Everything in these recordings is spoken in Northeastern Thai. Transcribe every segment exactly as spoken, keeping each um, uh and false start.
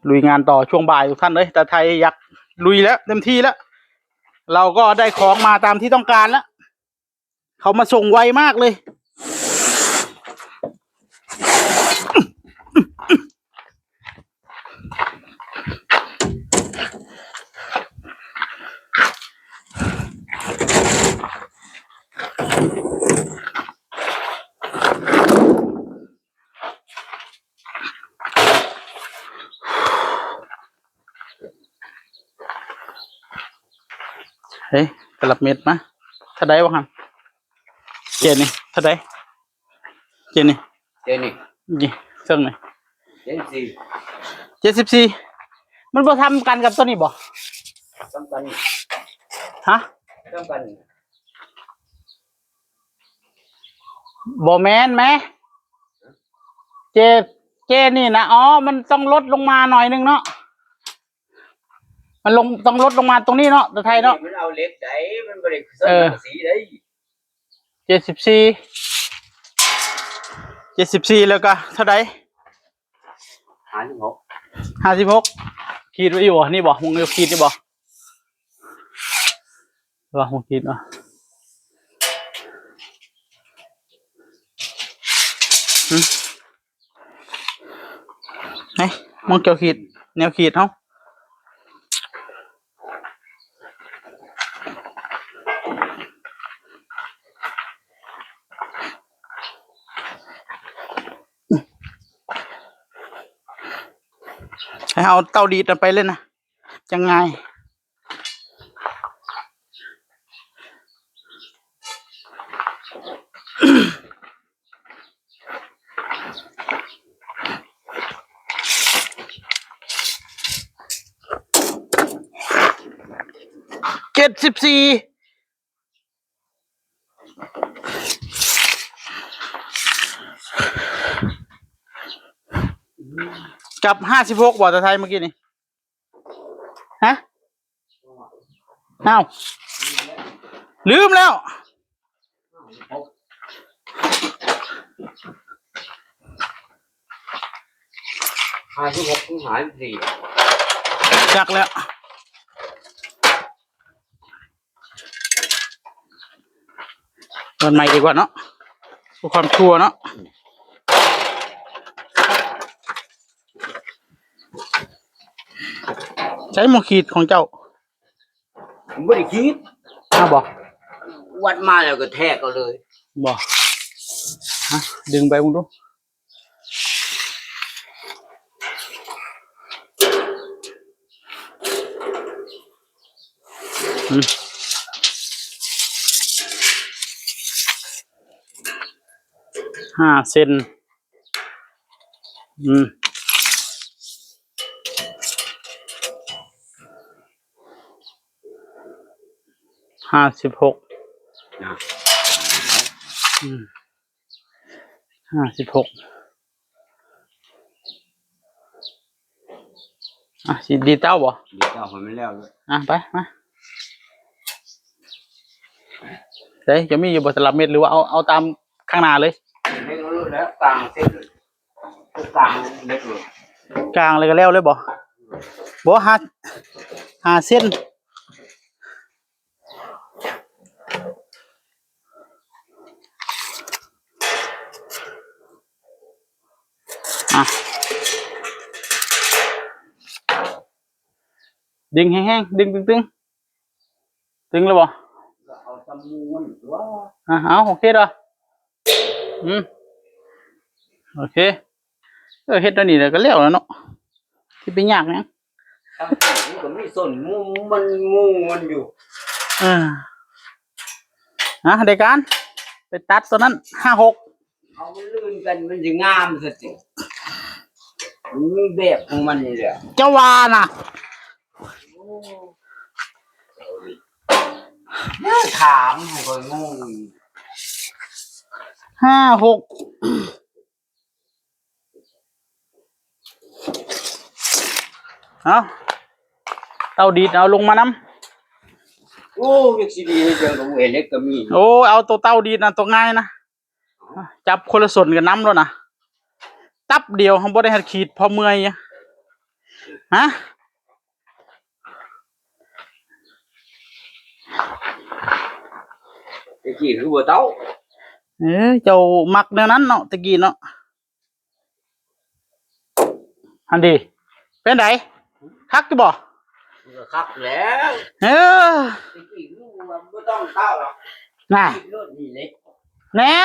ลุยงานต่อช่วงบ่ายทุกท่านเลย ตาไทยอยากลุยแล้ว เต็มที่แล้ว เราก็ได้ของมาตามที่ต้องการแล้ว เขามาส่งไวมากเลย เฮ้ย ตลับเม็ดมา เท่าใดวะครับ เจนี่ เท่าใด เจนี่ เจนี่ นี่ เครื่องนี่ เจ็ดสิบสี่ เจ็ดสิบสี่ มันบ่ทำกันกับตัวนี้บ่ ทำกัน ฮะ ทำกัน บ่แม่นแหม เจ เจนี่นะ อ๋อ มันต้องลดลงมาหน่อยนึงเนาะ มันลง ต้องลดลงมาตรงนี้เนาะ ตาไทยเนาะ มันเอาเหล็กใด มันบ่ได้ใส่ เออ สังกะสีใด เจ็ดสิบสี่ เจ็ดสิบสี่ แล้วก็เท่าใด ห้าสิบหก ห้าสิบหก ขีดไว้อยู่บ่ นี่บ่ มึงขีดนี่บ่ ว่ามึงขีดบ่ หึ เฮ้ย มองเจ้าขีด แนวขีดเฮา ให้เอาเตาดีดไปเลยนะ จั่งง่าย เจ็ดสิบสี่ กับห้าสิบหก บ่ ตาไทยเมื่อกี้นี่ ฮะ อ้าว ลืมแล้ว ห้าสิบหก หารสี่ จักแล้ว วันใหม่ดีกว่าเนาะ เพื่อความชัวร์เนาะ ใช้หมวกขีดของเจ้า ผมบ่ได้ขีด อ้าว บ่ วัดมาแล้วก็แทกเอาเลย บ่ ฮะ ดึงไปมึงดู อืม ห้าเซน อืม ห้าสิบหก อ่ะ อืม ห้าสิบหก อ่ะ สิดีดเต้าบ่ ดีดเต้าให้มันแล้วเลย อ่ะ ไป มา เฮ้ย จะมีอยู่บ่ ตลับเม็ด หรือว่าเอา เอาตามข้างหน้าเลย เล็กรู้แล้ว กลางเส้น กลางเล็กเลย กลางเลยก็แล้วเลยบ่ บ่ หา หาเส้น อ่ะ ดึงแฮงๆ ดึงตึงๆ ตึงแล้วบ่ เอาตำมูมันตัว อ่ะ เอา โอเคเด้อ อืม โอเค เออ เฮ็ดอันนี้แล้วก็แล้วแล้วเนาะ สิไปยากหยัง ทางฝั่งนี้ก็มีส้นมูมัน มูมันอยู่ อ่า อ่ะ เดียวกัน ไปตัดตัวนั้น ห้าหก เอามันลื่นกัน มันสิงามซะสิ มันมีแบบของมันนี่แหละ เจ้าว่าน่ะ โอ้ ถามให้ข้อยงง ห้าหก เอา เตาดีดเอาลงมานำ โอ้ เฮ็ดสิดีเฮ็ดจั่งก็บ่เห็นเล็กก็มี โอ้ เอาตัวเตาดีดนะ ตัวง่ายนะ จับคนละส่วนกับน้ำแล้วนะ ตับเดียว เฮาบ่ได้หัดขีด พอเมื่อยอะ ฮะ ตะกี้คือบ่เต้า เออ เจ้ามักแนวนั้นเนาะ ตะกี้เนาะ อันดี เป็นได คักอยู่บ่ มันก็คักแล้ว เออ ตะกี้คือว่าบ่ต้องเต้าหรอก น่ะ รถนี่เล็ก แน่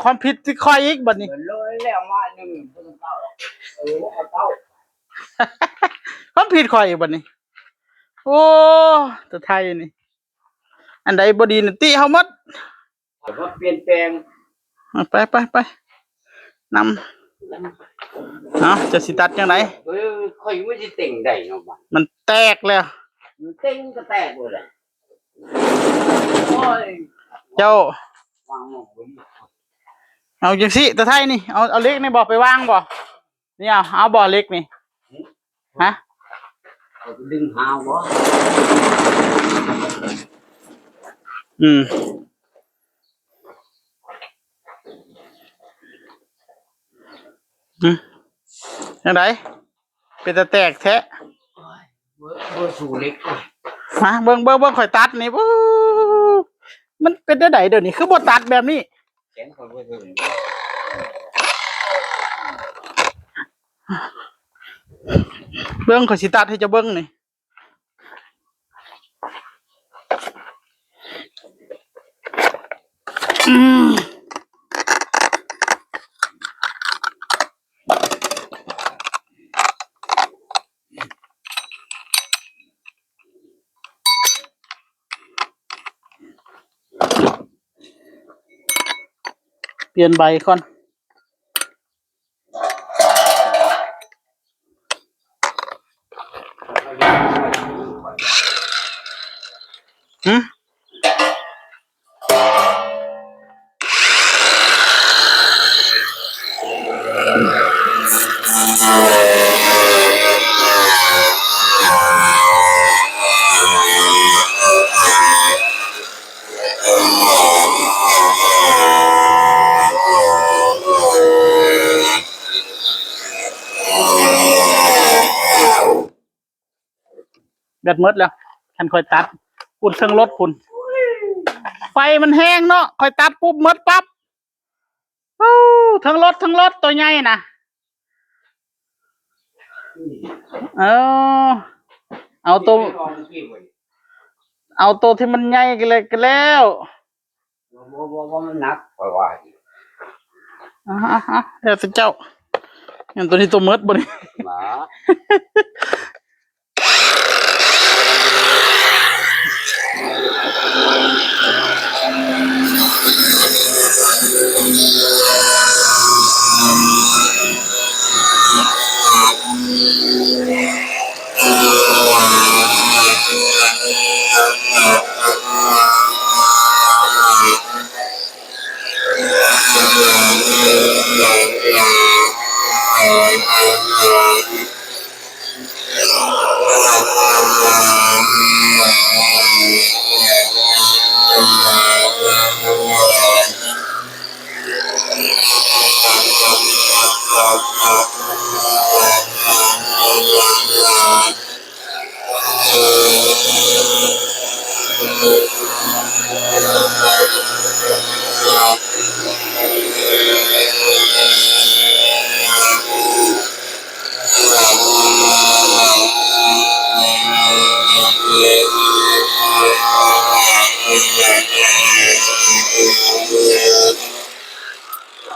ความผิดที่ข้อยอีกบัดนี้ เหมือนรถแล้วมาหนึ่งบ่ต้องเต้าหรอก เออเอาเต้า ความผิดข้อยอีกบัดนี้ โอ้ แต่ไทยนี่ อันใดบ่ดีน่ะติเฮาหมด แต่ว่าเปลี่ยนแปลง ไปไปไปนำ เนาะ จะสิตัดจังได เออค่อยไม่ได้เต็งได้เนาะมัน มันแตกแล้ว มันเต็งก็แตกหมดแหละโอ้ย เจ้า วางหมองไว้ เอาจังสิตาไทยนี่ เอา เอาเหล็กนี่บ่ไปวางบ่ นี่เอา เอาบ่เหล็กนี่ ฮะ เอาไปดึงหาวบ่ อืม อืม จังได เป็นตาแตกแท้ เบอร์เบอร์สูเล็กอ่ะ มาเบิ่ง เบิ่ง เบิ่งข่อยตัดนี่ ปู๊ มันเป็นจังไดเดี๋ยวนี้ คือบ่ตัดแบบนี้ แขนเขาเบอร์สู เบิ่ง ข่อยสิตัดให้เจ้าเบิ่งนี่ อืม เปลี่ยนใบก่อน หืม แบตหมดแล้ว คันข่อยตัด พุ่นเทิงรถพุ่น ไฟมันแฮงเนาะ ข่อยตัดปุ๊บหมดปั๊บ อู้ เทิงรถ เทิงรถ ตัวใหญ่นะ เออ เอาตัว เอาตัวที่มันใหญ่กันเลยกันแล้ว บ่บ่บ่มันหนักกว่าว่า อ่าฮะ แล้วแต่เจ้า อย่างตัวนี้ตัวเมิดบ่นี่ หมา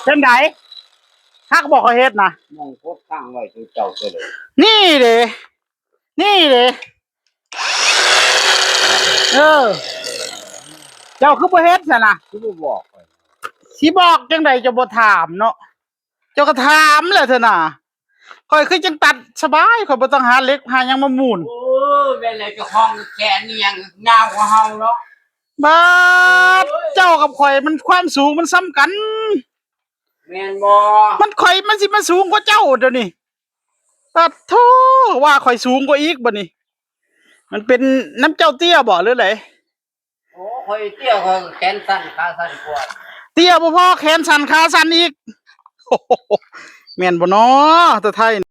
เป็นได คักบอกเขาเฮ็ดนะ มองพบตั้งไว้คือเจ้าตัวเลย นี่เด้ นี่เด้ เออ เจ้าคือบ่เฮ็ดซะนะ คือบ่บอกข้อย สิบอกจังใดเจ้าบ่ถามเนาะ เจ้าก็ถามแหละเถอะนะ ข่อยคือจังตัดสบาย ข่อยบ่ต้องหาเหล็กหาหยังมาหมุน โอ้แม่นเลยเจ้าของแขนนี่ยังยาวกว่าเฮาเนาะ บาดเจ้ากับข่อยมันความสูงมันซ้ำกัน แม่นบ่ มันข่อยมันสิมาสูงกว่าเจ้าเดี๋ยวนี้ ปัดโธ่ ว่าข่อยสูงกว่าอีกบัดนี้ มันเป็นน้ำเจ้าเตี้ยบ่หรือได โอ้ข่อยเตี้ยข่อยแขนสั้นขาสั้นกว่า เตี้ยบ่พอแขนสั้นขาสั้นอีก แม่นบ่น้อตาไทย